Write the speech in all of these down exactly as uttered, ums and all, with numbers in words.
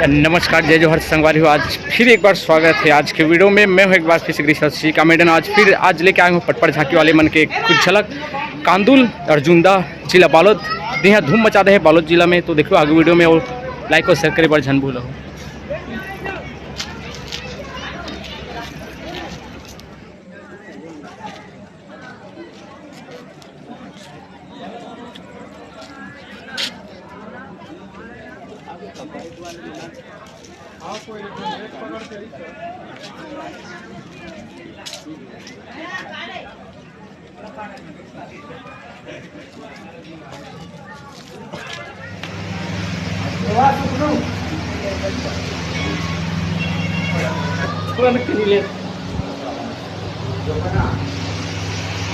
नमस्कार, जय जोहार संगवारी हो। आज फिर एक बार स्वागत है आज के वीडियो में। मैं हूं एक बार फिर से गृह साथी कॉमेडियन। आज फिर आज लेके आए हूं पटपट झांकी वाले मन के कुछ झलक कांदुल, अर्जुंदा, जिला बालोद। जी हां, धूम मचा दे है बालोद जिला में। तो देखो आगे वीडियो में, और लाइक और शेयर करे बर झन भूलो।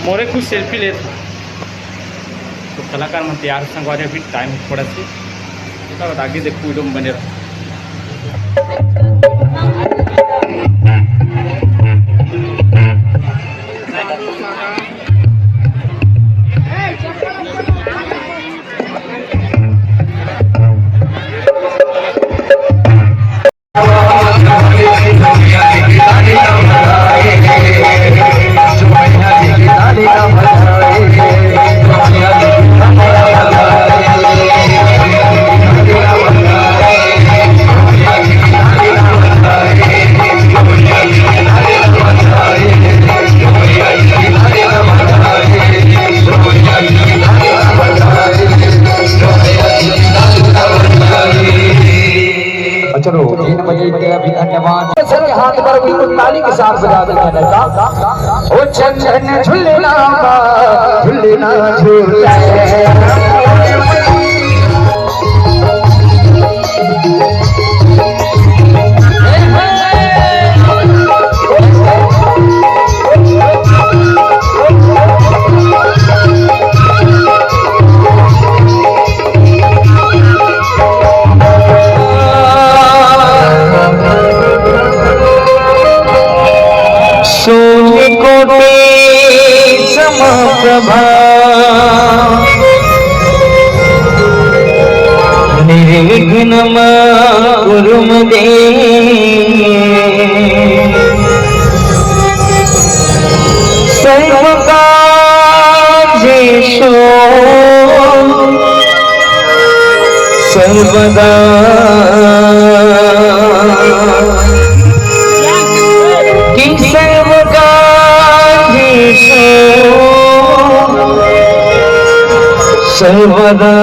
मोरे कुछ सेल्फी ले। तो कलाकार मन तैयार संगवारी, अभी टाइम थोड़ा से, ओकर बाद आगे देखो वीडियो में बने रहो। चलो, तीन बजे के अभी धन्यवाद। सर के हाथ पर बिल्कुल ताली के साथ बजा देते हैं लड़का। ओ चंदन झुलना, झुलना झूला। सूर्यकोटि समप्रभा निर्विघ्नं कुरु मे देव सर्वकार्येषु सर्वदा। कि सर्वकार्येषु सर्वदा।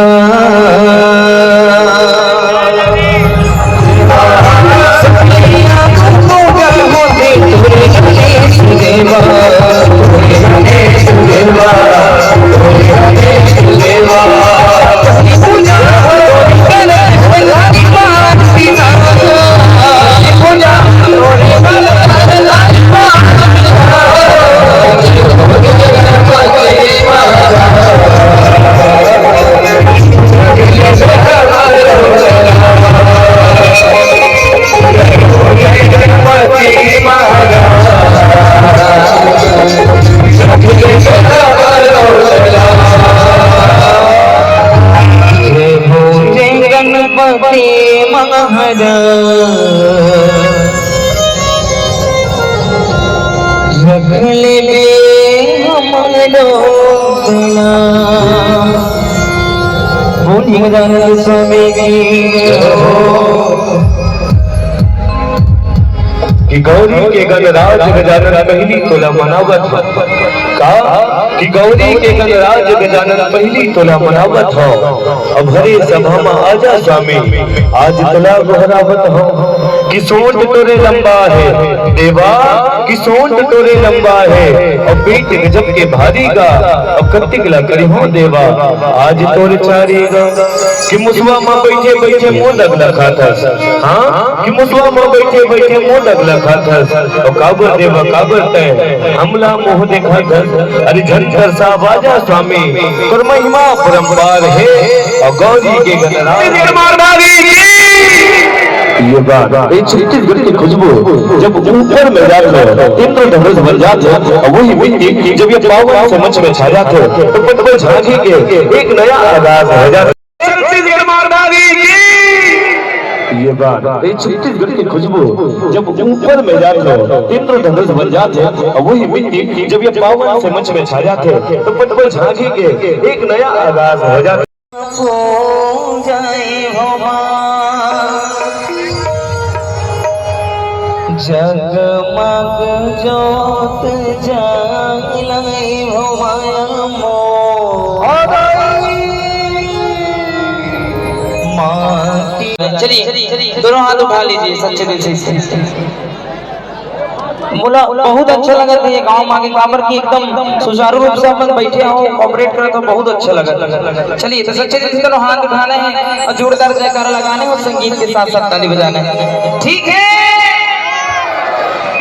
जय हो जय गणपति महाराज, रख ले बे हमरो गला। बोलिए गजानन स्वामी की जय हो। कि गौरी के गणराज गजानन पहली तोला मनावत हो। का? कि गौरी के गणराज गजानन पहली तोला मनावत हो। अब हरे सभा में आजा स्वामी, आज तोला गोहरावत हो। कि सोंठ तोरे लंबा है देवा, कि सोंठ तोरे लंबा है, और पेट गजब के भारी गा, और कतिक ला करिहूं देवा, आज तोर चारी गा। कि मुसवा में बैठे बैठे मोदक ला खाथस, हां, कि मुसवा में बैठे बैठे मोदक ला खाथस, और काबर देवा काबर तैं हमला मुंह देखाथस। अरे झन तरसा आजा स्वामी, तोर महिमा परंपार है, और गौरी के गणराज। छत्तीसगढ़ मारवाड़ी की। ये बात, ये छत्तीसगढ़ की खुशबू जब ऊपर में जात हो, इंद्रधनुष बन जात हो, और वही मिट्टी जब ये पावन समझ में छा जात हो, तो पटपट झांकी के एक नया आगाज हो जात। छत्तीसगढ़ मारवाड़ी की। ये बात, ये छत्तीसगढ़ की खुशबू जब ऊपर में जाथे, इंद्रधनुष बन जाथे, और वही मिट्टी जब ये पावन से मंच में छा जाथे, तो पटवा झांकी के एक नया आगाज हो जाथे। जगमग जोत जलई हो माया मोर। चलिए, दोनों हाथ उठा लीजिए सच्चे दिल से। मोला बहुत अच्छा लगत हे ये गांव मा आके, काबर कि एकदम सुचारू रूप से अपन बैठे हो, कोऑपरेट करत हो, बहुत अच्छा लगत हे। चलिए, तो सच्चे दिल से दोनों हाथ उठाने हैं और जोरदार जयकारा लगाने हैं और संगीत के साथ साथ ताली बजाने हैं, ठीक है?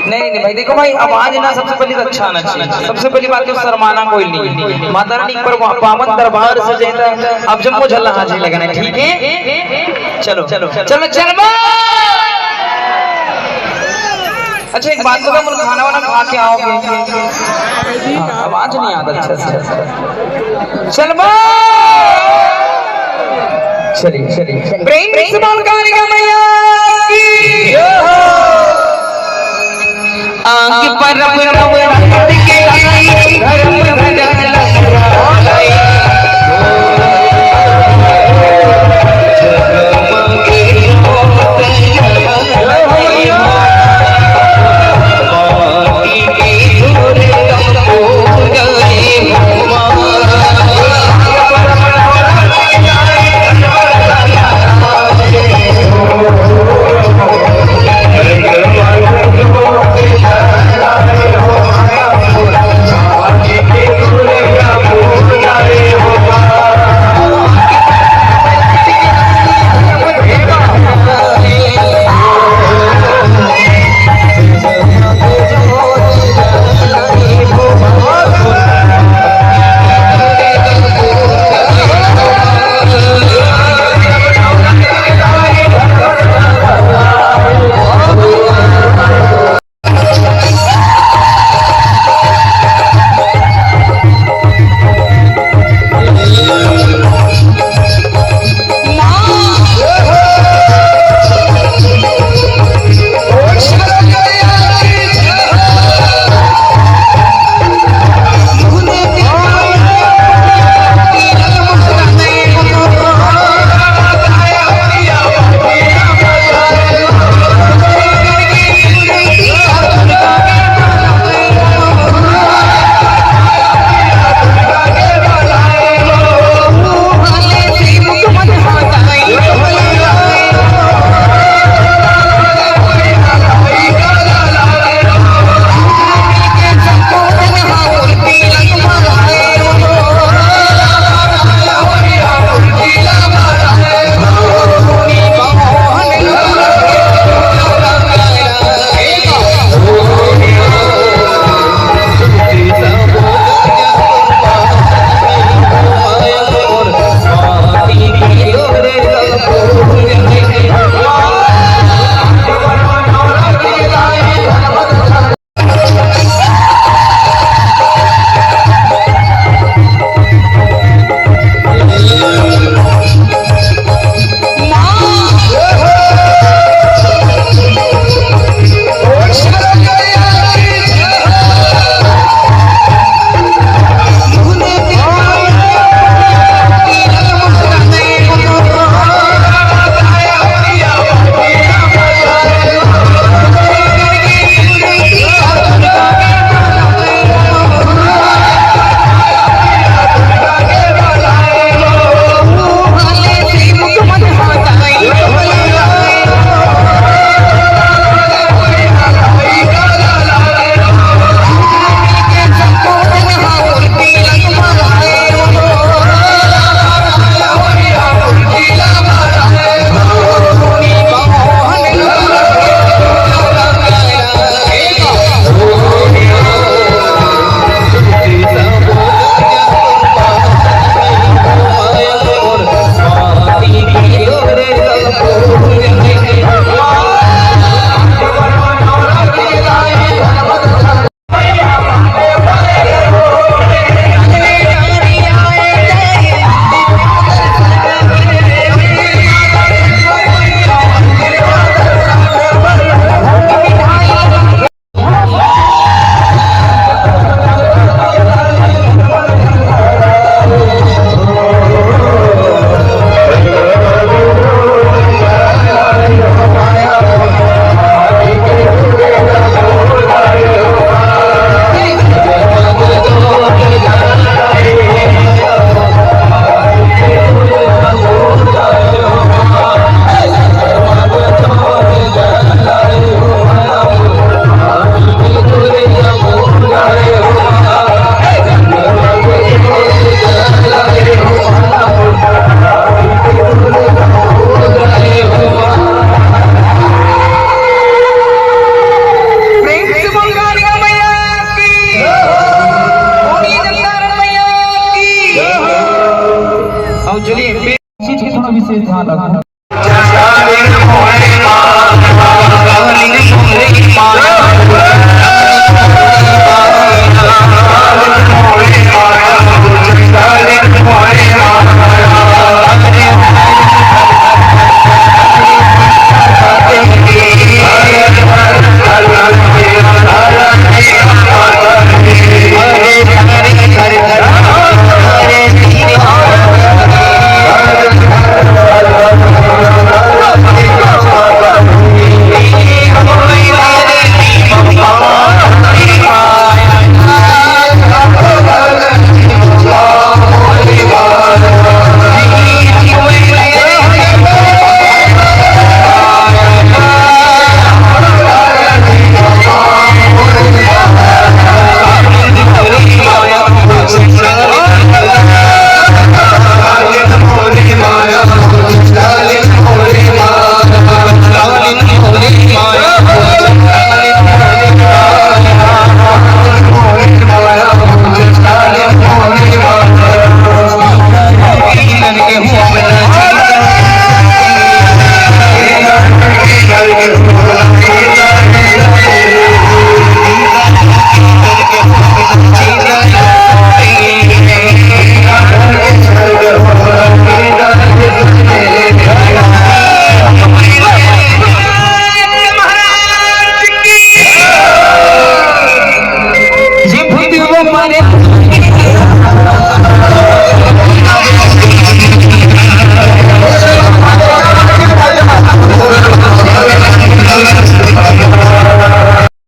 नहीं, नहीं भाई, देखो भाई, आवाज ना सबसे पहले तो अच्छा आना चाहिए। सबसे पहली बात तो शर्माना कोई नहीं। माता रानी पर पावन दरबार से जाता है, अब जब मुझे हाजिरी लगाना है, ठीक है? चलो, चलो, चलो, चलो। अच्छा, एक बात बताओ, तुम खाना वाना खा के आओगे? हाँ, आवाज नहीं आता अच्छा से। चलो, चलिए, चलिए। प्रेम से बोल कालिका मैया की। आगे पर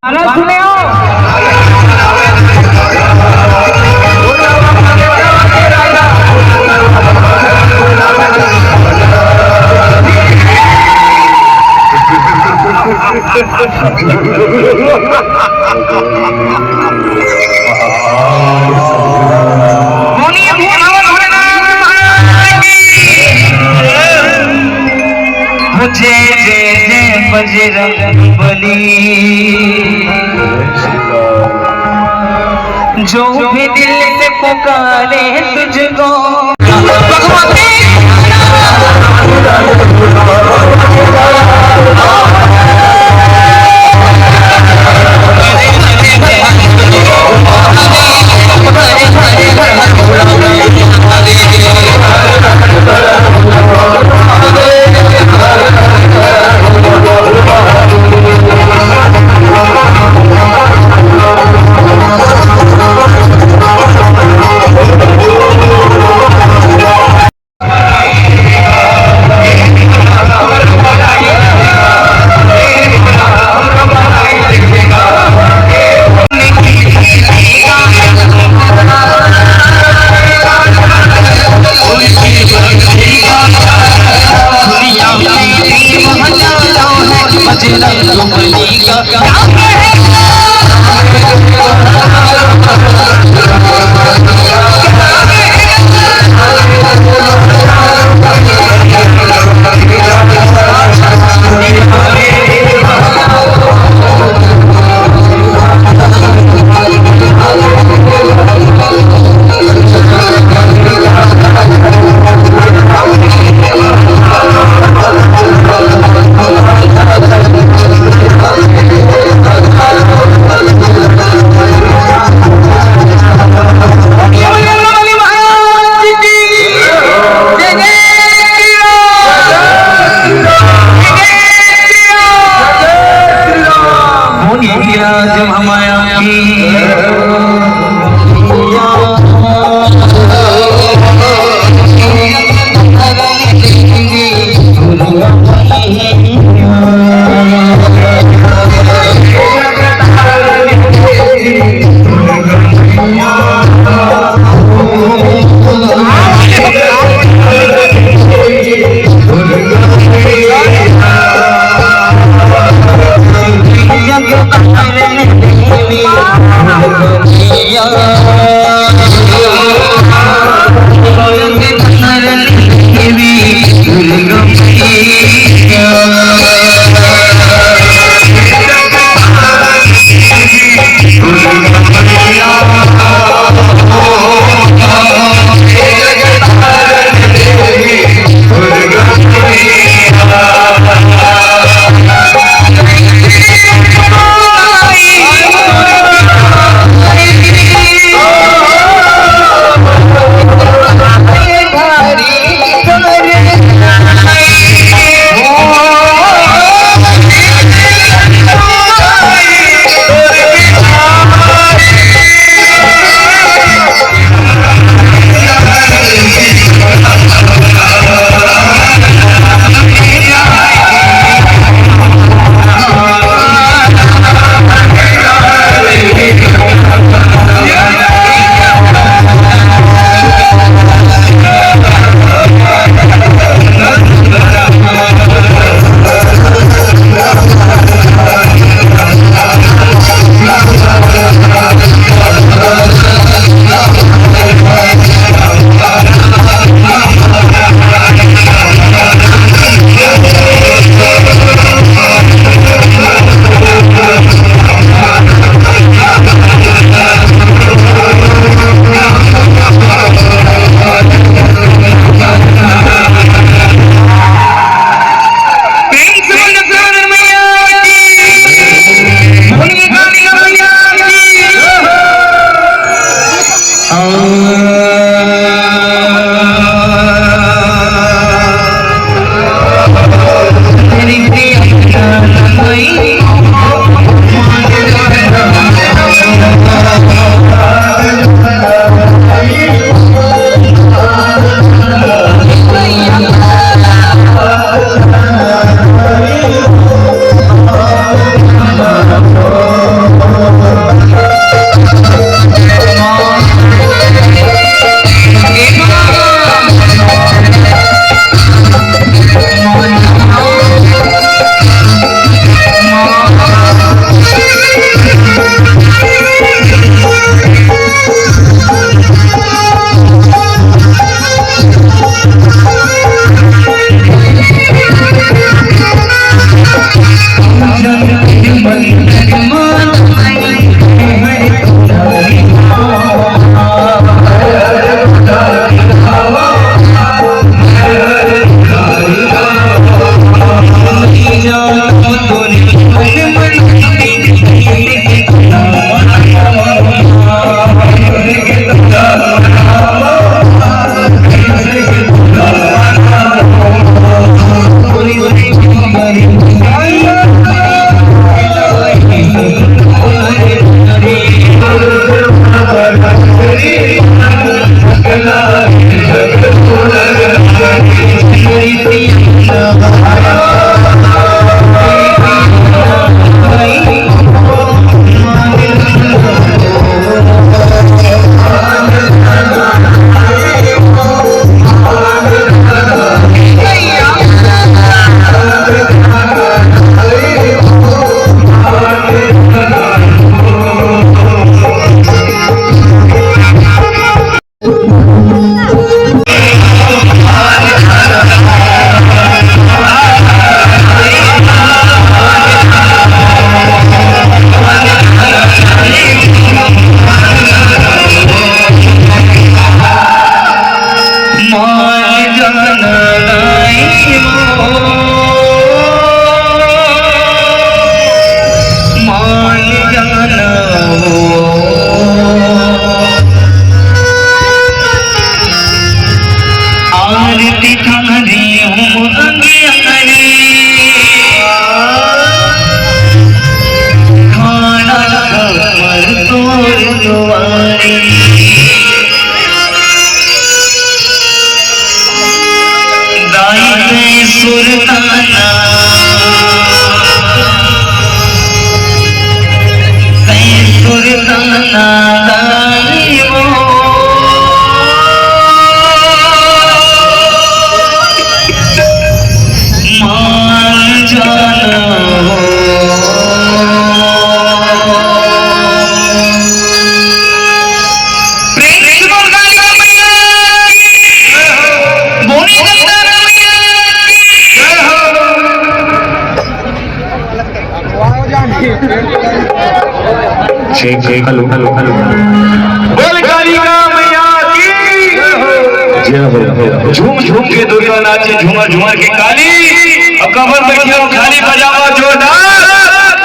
अरे सुने हो। बोलिए, बोलिए, भोलेनाथ महाराज की। जय जय जय बजरंग बली। जो भी दिल से पुकारे तुझको। आरती थारी हम अंग अंगनी, खाना खबर तोर दुआरी। दाई तैं सुरताना, तैं सुरताना दाई वो। मान जाना हो। प्रेम से बोल दुर्गा मैया की। बोली दुर्गा मैया की। Check, check, hello, hello, hello. बोल कालिका मैया की। जय हो। झूम झूम के दुर्गा नाचे, झूमर झूमर के काली। अब कमर में क्यों खाली बजावा जोरदार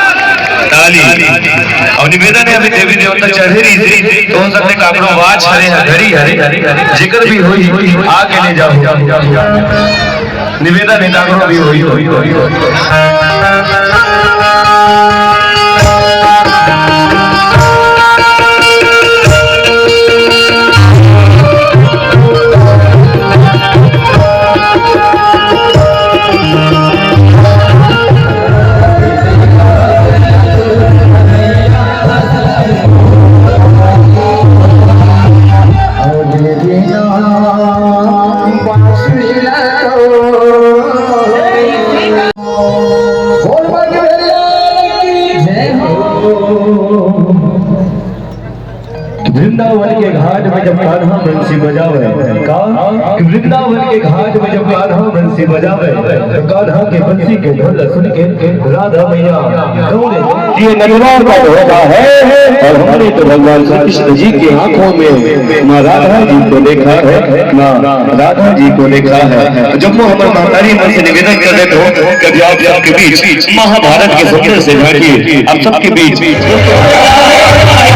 ताली। अब निवेदन हे, अभी देवी देवता चढ़े रहिथे, तो हो सकथे काकरो watch हरे, घड़ी हरे, जेकर भी होही, आके ले जाहू। निवेदन हे, काकरो भी होही, होही, होही, होही। वृंदावन के घाट में जब कान्हा बंसी बजावे, का? कि वृंदावन के घाट में जब कान्हा बंसी बजावे, तो कान्हा के बंसी के धुन सुन के राधा मैया दौड़े। ये नटवर का धोखा है और हमने तो भगवान श्री कृष्ण जी की आंखों में माँ राधा जी को देखा है, माँ राधा जी को देखा है। जब वो हमारे महतारी मन से निवेदन कर देते हो, कभी आप सबके बीच महाभारत के सुंदर से झांकी, आप सबके बीच। और भाई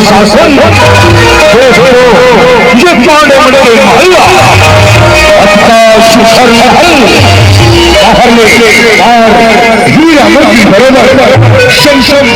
शासन, देखो, ये पांडव के महल, अत्ता सुखर महल, बाहर में और हीरा मोती बरोबर, शमशम